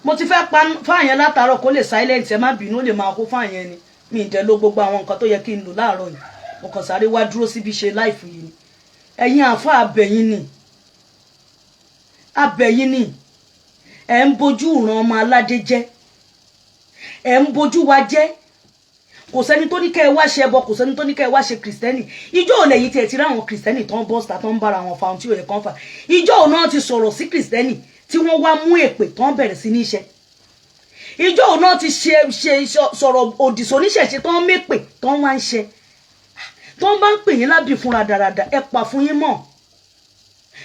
Mo ti fẹ́ pa fáàyàn látàárọ̀, kó lè silent. Ẹ má bínú, ó lè máa kó fáàyàn ni. Mi ì dẹ̀ lo gbogbo àwọn nǹkan tó yẹ kí n lò láàárọ̀ yìí. Mo kàn sáré wá dúró síbi ṣe live yìí ni. Ẹ̀yin àáfàá, abẹ̀yìn ni, abẹ̀yìn ni. Ẹ̀ ń bojú ìran ọmọ aládé jẹ́, ẹ̀ ń bojú wa jẹ́. Kò sẹ́ni tó ní kẹ́ ẹ wá ṣe ẹbọ, kò sẹ́ni tó ní kẹ́ ẹ wá ṣe Christian. Ìjọ ò lẹ́yìn tí ẹ ti rí àwọn Christian tó ń bọ́ síta, tó ń bára wọn fa ohun tí ò yẹ kán fà? Ìjọ ò náà ti sọ̀rọ̀ sí Christian tí wọ́n wá mú èpè tó ń bẹ̀rẹ̀ sí ní ṣe? Ìjọ ò náà ti ṣe ṣe sọ̀rọ̀ òdì sóníṣẹ̀ṣe tó ń mépè tó ń wá ń ṣe, tó ń bá ń pè yín lábì fúnra dáradára? Ẹ pa fún yín mọ̀,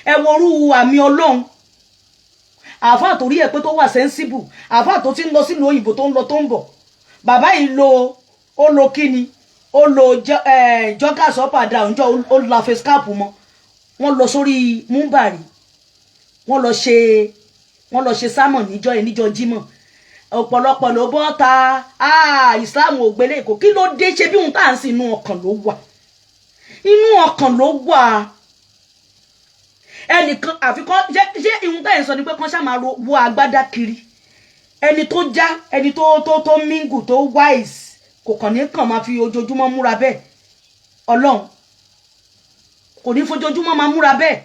ẹ worú àmì Ọlọ́run. Àáfàá torí ẹ pé tó wà sensible, àáfàá tó ti ń lọ sílùú òyìnbó, tó ń lọ tó ń bọ̀, bàbá yìí lo, ó lo kíni, ó lo joggers up and down jọ, ó la face cap mọ́. Wọ́n lọ sórí múbàrí, wọ́n lọ ṣe sermon níjọ́ yẹn, níjọ́ Jímọ̀. Ọ̀pọ̀lọpọ̀ ló bọ́ ta Islam ò gbélé èkó. Kí ló dé? Ṣe bí ohun tá à ń sìn, inú ọkàn ló wà, inú ọkàn ló wà. Ẹnìkan àfikún ṣé ìhun tá ẹ̀ ń sọ ni pé kán ṣáà máa wọ agbádá kiri? Ẹni tó já, ẹni tó mingle, tó wise, kò kàn ní kàn máa fi ojoojúmọ́ múra bẹ́ẹ̀. Ọlọ́run kò ní fojoojúmọ́ máa múra bẹ́ẹ̀.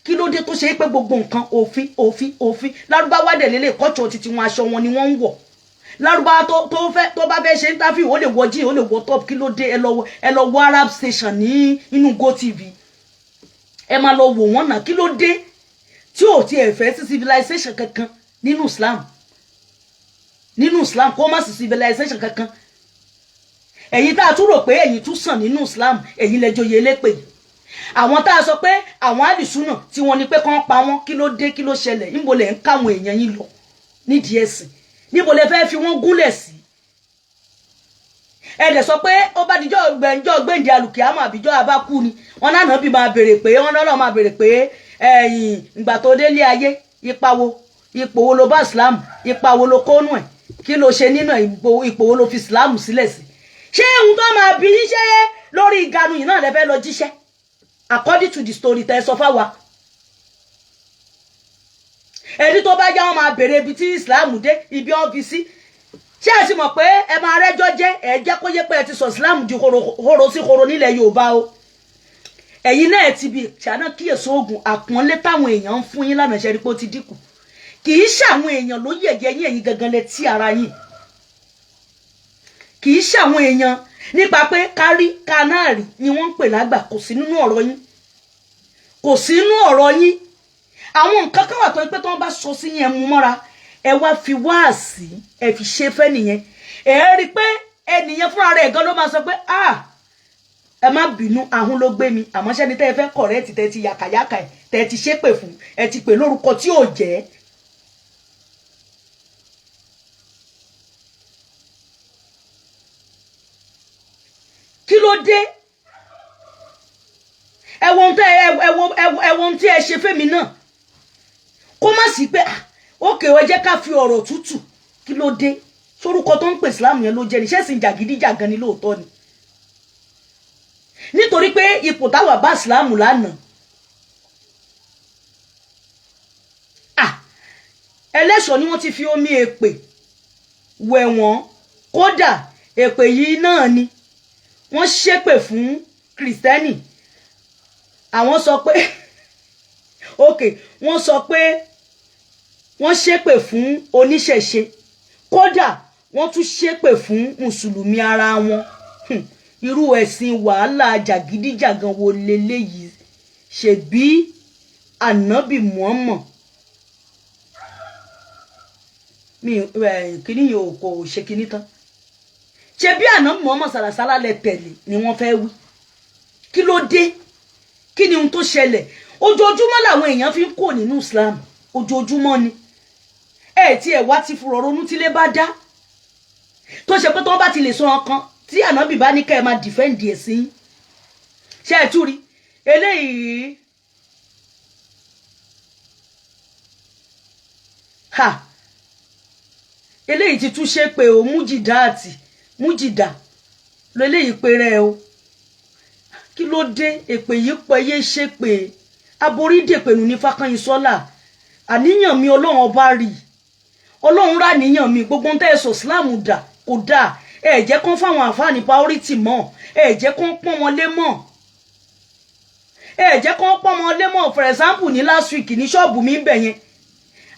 Kí ló dé tó ṣe é pé gbogbo nǹkan, òfin, òfin, òfin? Lárúbáwá dẹ̀ lélẹ̀, kọ́tsọ̀ títí wọn, aṣọ wọn ni wọ́n ń wọ̀. Lárúbáwá tó fẹ́, tó bá fẹ́ ṣe interview, ó lè wọ jean, ó lè wọ top. Kí ló dé? Ẹ lọ wọ Arab station ní inú GOtv, ẹ máa lọ wò wọ́n náà. Kí ló dé tí ò tiẹ̀ fẹ́ sí civilization kankan nínú Islam? Nínú Islam, kó má sí civilization kankan. Ẹ̀yin tá a tún rò pé ẹ̀yin tún sàn nínú Islam, ẹ̀yin lẹ́jọ́ yẹ lépè àwọn tá a sọ pé àwọn àlìsúnà tí wọ́n ní pé kán pa wọ́n. Kí ló dé? Kí ló ṣẹlẹ̀? Níbo lẹ̀ ń káwọn èèyàn yín lọ nídìí ẹ̀sìn? Níbo lẹ fẹ́ fi wọ́n gúnlẹ̀ sí? Ẹ dẹ̀ sọ pé ó bá dijọ́ gbẹ̀njọ́ gbẹ̀ǹdẹ̀ alùkìámọ̀ àbíjọ́ abákú ni wọn náà bí máa béèrè pé wọn náà máa béèrè pé ẹ̀yìn ìgbà tó délé ayé, ipa wo, ipò wo ló bá Islam, ipa wo ló kónú ẹ̀, kí ló ṣe nínú ẹ̀, ipò wo ló fi Islam sílẹ̀ sí? Ṣé ohun tó máa bí yín ṣé lórí ìganu yìí náà lẹ fẹ́ lọ jíṣẹ́, according to the story tẹ́ ẹ sọ fáwa? Ẹni tó bá yá, wọn máa béèrè ibi tí Islam dé, ibi wọn fi sí. Ṣé ẹ ti mọ̀ pé ẹ máa rẹ́jọ́ jẹ́? Ẹ jẹ́ kó yé pé ẹ ti sọ Islam di horo sí horo nílẹ̀ Yorùbá o. Ẹ̀yin náà ti bi ìṣáná kíyèsí oògùn àpọ́nlé táwọn èèyàn ń fún yín lánàá. Ṣe rí pé ó ti dínkù? Kì í ṣàwọn èèyàn ló yẹ̀yẹ́ yín, ẹ̀yin gangan lẹ tí ara yín. Kì í ṣàwọn èèyàn nípa pé kárí kanáàrí ni wọ́n ń pè lágbà. Kò sí nínú ọ̀rọ̀ yín, kò sí nínú ọ̀rọ̀ yín. Àwọn nǹkan kan wà tó pé tí wọ́n bá sọ sí yẹn, mú mọ́ra, ẹ wá fi wáàsí, ẹ fi ṣe fẹ́ nìyẹn. Ẹ rí i pé ẹnìyẹn fúnra rẹ̀ gan ló máa sọ pé, "Ah, ẹ má bínú, ahun ló gbé mi." Àmọ́ sẹ́ni tẹ́ ẹ fẹ́ correct, tẹ́ ti yàkàyàkà ẹ̀, tẹ́ ti ṣépè fún, ẹ ti pè lórúkọ tí ò jẹ́. Kí ló dé? Ẹ wo ohun tẹ́ ẹ wo ohun tí ẹ ṣe fẹ́mi náà. Kó má sí pé, ah, ókè, ẹ jẹ́ ká fi ọ̀rọ̀ tútù. Kí ló dé? Sórúkọ tó ń pè Islam yẹn ló jẹ́ ní ṣẹ́sìn jàgídíjàgan ni lóòótọ́ ni? Nítorí pé ipò táwa bá Islam lánàá, ah, ẹlẹ́ṣọ̀ ni wọ́n ti fi omi èpè wẹ̀ wọ́n. Kódà èpè yìí náà ni wọ́n ṣépè fún Christian. Àwọn sọ pé, ok, wọ́n sọ pé wọ́n ṣépè fún oníṣẹ̀ṣe, kódà wọ́n tún ṣépè fún mùsùlùmí ara wọn. Irú ẹ̀sìn wàhálà jàgídíjàgan wo leléyìí? Ṣebí Ànábì Muhammad mi kíní yìí ò kò ṣe kíní tán. Ṣebí Ànábì Muhammad sàlàsálà lẹ tẹ̀lé ni wọ́n fẹ́ wí. Kí ló dé? Kí ni ohun tó ṣẹlẹ̀? Ojoojúmọ́ làwọn èèyàn fi ń kó nínú Islam, ojoojúmọ́ ni. Ẹ tí ẹ wá ti fúrọ̀ ronú tílé bá dá, tó ṣe pé tó bá ti lè sọ ọkàn tí Ànábì bá ní ká ẹ máa defend ẹ̀ sí, ṣé ẹ tú rí eléyìí? Ha, eléyìí ti tún ṣe pé o mújìdá àti mújìdá lélẹ́yìí péré o. Kí ló dé? Èpè yìí pọ̀, yé ṣe pé aborí dèpè nù ní Fákànyìn sọ́là. Àníyàn mi, Ọlọ́run ọba rí, Ọlọ́run rà níyàn mi. Gbogbo ohun tẹ́ ẹ sọ Islam dà kò dáa. Ẹ jẹ́ kán fáwọn àfáà ní priority mọ́. Ẹ jẹ́ kán pọ́n wọn lé mọ́. Ẹ jẹ́ kán pọ́n wọn lé mọ́. For example, ní last week, ní ṣọ́ọ̀bù mi ń bẹ̀ yẹn,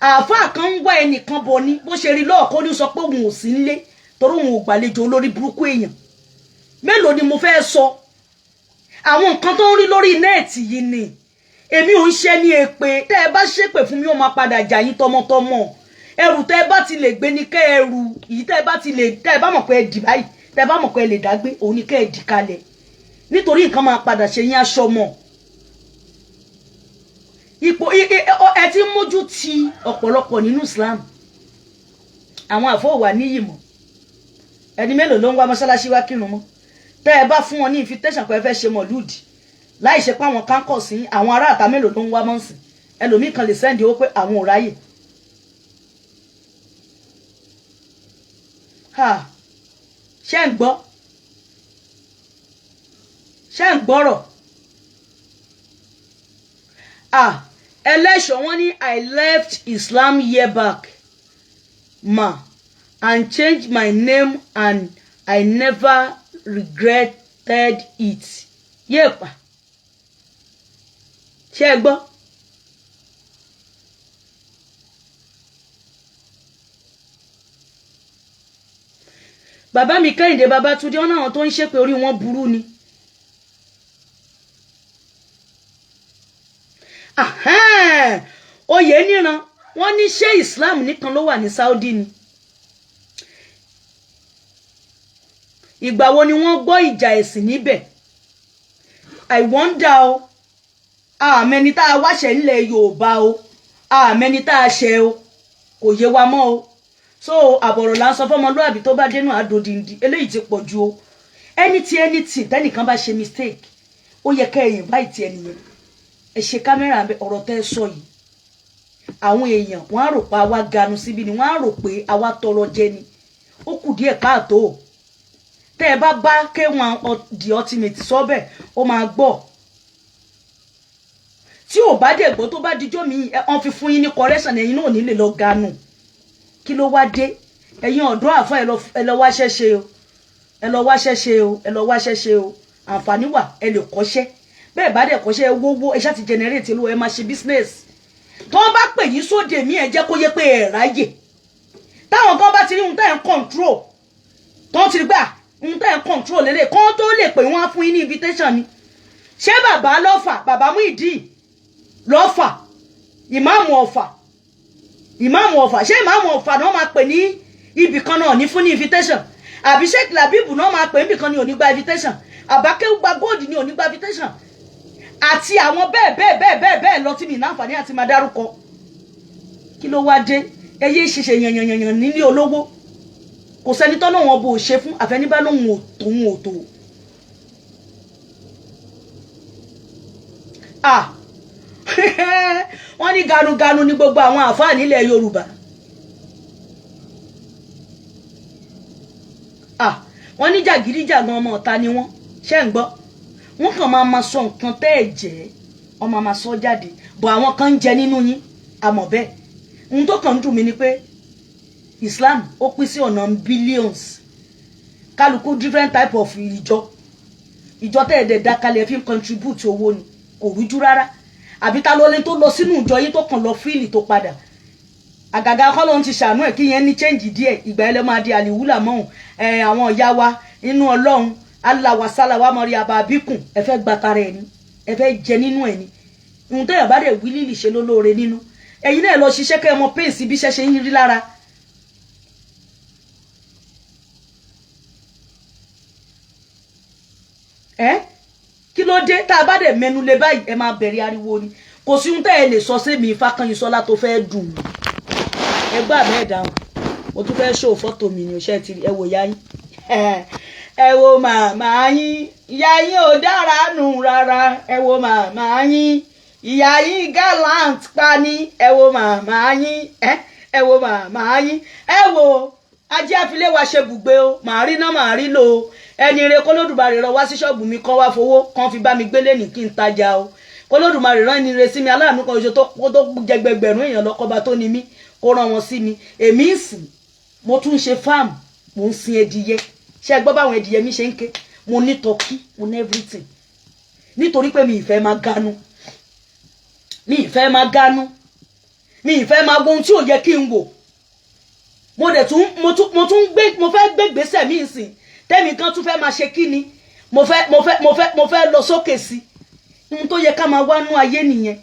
àáfàá kan ń wá ẹnìkan bọ̀ ní bó ṣe rí lọ́ọ̀kọ́ ní sọ pé òun ò sí nílé torí òun ò gbàlejò olórí burúkú èèyàn. Mélòó ni mo fẹ́ sọ àwọn nǹkan tó ń rí lórí net yìí ni? Èmi ò ń ṣe ní èpè. Tẹ́ ẹ bá ṣépè fún mi, ó máa padà jà yín tọmọtọmọ. Ẹrù tẹ́ ẹ bá ti lè gbé ní kẹ́ ẹrù yìí. Tẹ́ ẹ bá ti lè, tẹ́ ẹ bá mọ̀ pé ẹ dì báyìí, tẹ́ ẹ bá mọ̀ pé ẹ lè dágbé, òun ni kẹ́ ẹ dì kalẹ̀, nítorí nǹkan máa padà ṣe yín aṣọ mọ́ ipò. Ẹ ti ń mójú ti ọ̀pọ̀lọpọ̀ nínú Islam. Àwọn àfọwà níyì mọ́. Ẹni mélòó ló ń wá mọ́ṣáláṣí wá kírun mọ́? Tẹ́ ẹ bá fún wọn ní invitation pé ẹ fẹ́ ṣe mọ̀lúùdì, láì ṣe pé àwọn kánkọ̀ sí àwọn aráàta, mélòó ló ń wá mọ́ǹsìn? Ẹlòmíì kan lè send owó pé àwọn ò ráyè. Ha, ṣé ń gbọ́? Ṣé ń gbọ́rọ̀? Ah, ẹlẹ́ṣọ̀ wọn ní, "I left Islam year back, ma, and changed my name and I never regretted it." Yéèpà, ṣé ẹ gbọ́? Bàbá mi Kẹ́hìndé Babátúndé, wọn náà tó ń ṣépè, orí wọn burú ni. Ahẹ́n, oyè níran wọ́n ní, ṣé Islam nìkan ló wà ní Saudi ni? Ìgbà wo ni wọ́n gbọ́ ìjà ẹ̀sìn níbẹ̀? I wonder o. Àmẹni tá a wáṣẹ nílẹ̀ Yorùbá o, àmẹni tá a ṣe o, kò yé wa mọ́ o. So àbọ̀rọ̀ là ń sọ fọmọlúàbí, tó bá dénú àdòdìndì. Eléyìí ti pọ̀ ju o. Anything, anything tẹ́nìkan bá ṣe mistake, ó yẹ kẹ́ ẹ invite ẹnìyẹn, ẹ ṣe kámẹ́rà. Ọ̀rọ̀ tẹ́ ẹ sọ yìí, àwọn èèyàn wọ́n á rò pé àwa ganu síbi ni, wọ́n á rò pé àwa tọrọ jẹ ni. Ó kù díẹ̀ káàtó. Tẹ́ ẹ bá bá K1 The Ultimate sọ́bẹ̀, ó máa gbọ́. Tí ò bá dẹ̀ gbọ́, tó bá dijọ́ mi, wọ́n fi fún yín ní correction, ẹ̀yin náà ò ní lè lọ ganu. Kí ló wá dé? Ẹ̀yin ọ̀dọ́ àfa, ẹ lọ wáṣẹ́ ṣe o, ẹ lọ wáṣẹ́ ṣe o, ẹ lọ wáṣẹ́ ṣe o. Àǹfààní wà, ẹ lè kọ́ṣẹ́. Bẹ́ẹ̀ bá dẹ̀ kọ́ṣẹ́, wówó ẹ ṣáà ti generate lówó, ẹ máa ṣe business. Tó ń bá pè yín sóde mí, ẹ jẹ́ kó yé pé ẹ ráyè. Táwọn kan bá ti rí ohun tẹ́ ẹ̀ ń control, tó ń ti rí gbà ohun tẹ́ ẹ̀ ń control lélẹ̀, kán tó lè pè wọ́n á fún yín ní invitation ni. Ṣé bàbá lọ́fà, bàbá Muyideen lọ́fà, ìmáàmù Ọ̀fà, ìmáàmù Ọ̀fà, ṣé ìmáàmù Ọ̀fà náà máa pè ní ibì kan náà ní fún ní invitation? Àbí Sheikh Labibu náà máa pè níbì kan ní òní gba invitation? Àbákéwùgbà gold ní òní gba invitation? Àti àwọn bẹ́ẹ̀ bẹ́ẹ̀ bẹ́ẹ̀ bẹ́ẹ̀ bẹ́ẹ̀ lọ tí mi ní àǹfààní àti máa dárúkọ. Kí ló wá dé? Ẹ yé ṣiṣẹ́ yànyànyàn nílé olówó. Kò sẹ́ni tọ́nà wọn bò ṣe fún àfẹnibá lòun ò tóun ò tó. Ah, wọ́n ní ganuganu ní gbogbo àwọn àfáà nílẹ̀ Yorùbá. Ah, wọ́n ní jàgídíjàgan, ọmọ ọ̀ta ni wọ́n. Ṣé ń gbọ́? Wọ́n kàn máa ma sọ nǹkan tẹ́ ẹ̀ jẹ́, wọ́n máa ma sọ jáde bọ̀. Àwọn kan ń jẹ nínú yín, àmọ́ bẹ́ẹ̀, ohun tó kàn ń dùn mí ni pé Islam ó pín sí ọ̀nà billions, kálukú different type of ìjọ. Ìjọ tẹ́ ẹ̀ dẹ̀ dákalẹ̀ fi ń contribute owó ni, kò rújú rárá. Àbí ta ló lé tó lọ sínú ìjọ yín tó kàn lọ fíìlì tó padà? Àgàgà kọ́ ló ń ti ṣàánú ẹ̀ kí yẹn ní change díẹ̀. Ìgbà ẹ lọ́ máa di àlìwúlà mọ́hùn ẹ̀. Àwọn ìyá wa inú Ọlọ́run aláwàsálà wa mọ̀rí abàbíkùn. Ẹ fẹ́ gba tara ẹ̀ ni, ẹ fẹ́ jẹ nínú ẹ̀ ni. Ohun tẹ́yà bá dẹ̀ wí lílì ṣe lólóore nínú. Ẹ̀yin náà lọ ṣiṣẹ́ kẹ́ ẹ mọ pace bí iṣẹ́ ṣe ń rí lára. Ẹ kí ló dé? Tá a bá dẹ̀ mẹ́nu lé báyìí, ẹ máa bẹ̀rẹ̀ ariwo ni. Kò sí ohun tẹ́ ẹ lè sọ sí mi. Fákànyìnsọ́lá tó fẹ́ dùn ẹ gbà bẹ́ẹ̀ dáhùn. Mo tún fẹ́ ṣó fọ́tò mi ni. Òṣè ti ẹ wò ya yín, ẹ wo màmá yín, ìyá yín ò dára nù rárá. Ẹ wo màmá yín, ìyá yín gallant pa ní. Ẹ wo màmá yín, ẹ wo màmá yín. Ẹ wo ajé àfilé wa ṣe bùgbé o. Màá rí náà, màá rí lò ó. Ẹni ire k'Olódùmarè rán wá sí ṣọ́ọ̀bù mi, kán wá fowó kán fi bá mi gbélé ní kí n tajà o. K'Olódùmarè rán ẹni ire sí mi, aláàánú kan ṣoṣo tó jẹgbẹgbẹ̀rún èèyàn lọ́kọ́ba tó ní mí, kó rán wọn sí mi. Èmi ń sìn, mo tún ń ṣe farm, mo ń sin ẹdìyẹ. Ṣé ẹ gbọ́ báwọn ẹdìyẹ mi ṣe ń ké? Mo ní turkey, mo ní everything, nítorí pé mi ìfẹ́ máa ganu, mi ìfẹ́ máa ganu, mi ìfẹ́ máa wo ohun tí ò yẹ kí n wò. Mo dẹ̀ tún mo tún gbé, mo fẹ́ gbé gbèsè mi ìsìn tẹ́mi kan tún fẹ́ máa ṣe kí ni, mo fẹ́ lọ sókè sí ohun tó yẹ ká máa wá nú ayé nìyẹn.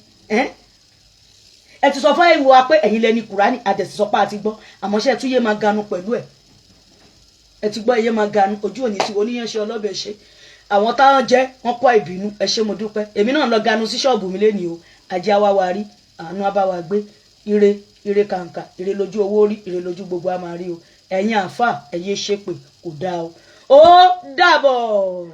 Ẹ ti sọ fún ìwọ pé ẹ̀yin lẹni Kùránì, àtẹ̀sí sọ pé a ti gbọ́, àmọ́ ṣe tún yé máa ganu pẹ̀lú ẹ̀? Ẹ ti gbọ́, ẹyẹ máa ganu. Ojú òní tí oníyanṣẹ́ ọlọ́bẹ̀ ṣe àwọn táwọn jẹ́ wọ́n kọ́ ìbínú. Ẹ ṣé, mo dúpẹ́. Èmi náà lọ ganu sí ṣọ́ọ̀bù mi lénìí o. Ajé àwa wa rí àánú abáwa gbé ire ire kàǹkà, ire lójú owó rí, ire lójú gbogbo a máa rí o. Ẹ̀yin àáfà, ẹ̀yẹ ṣépè kò dáa o. Ó dàbọ̀.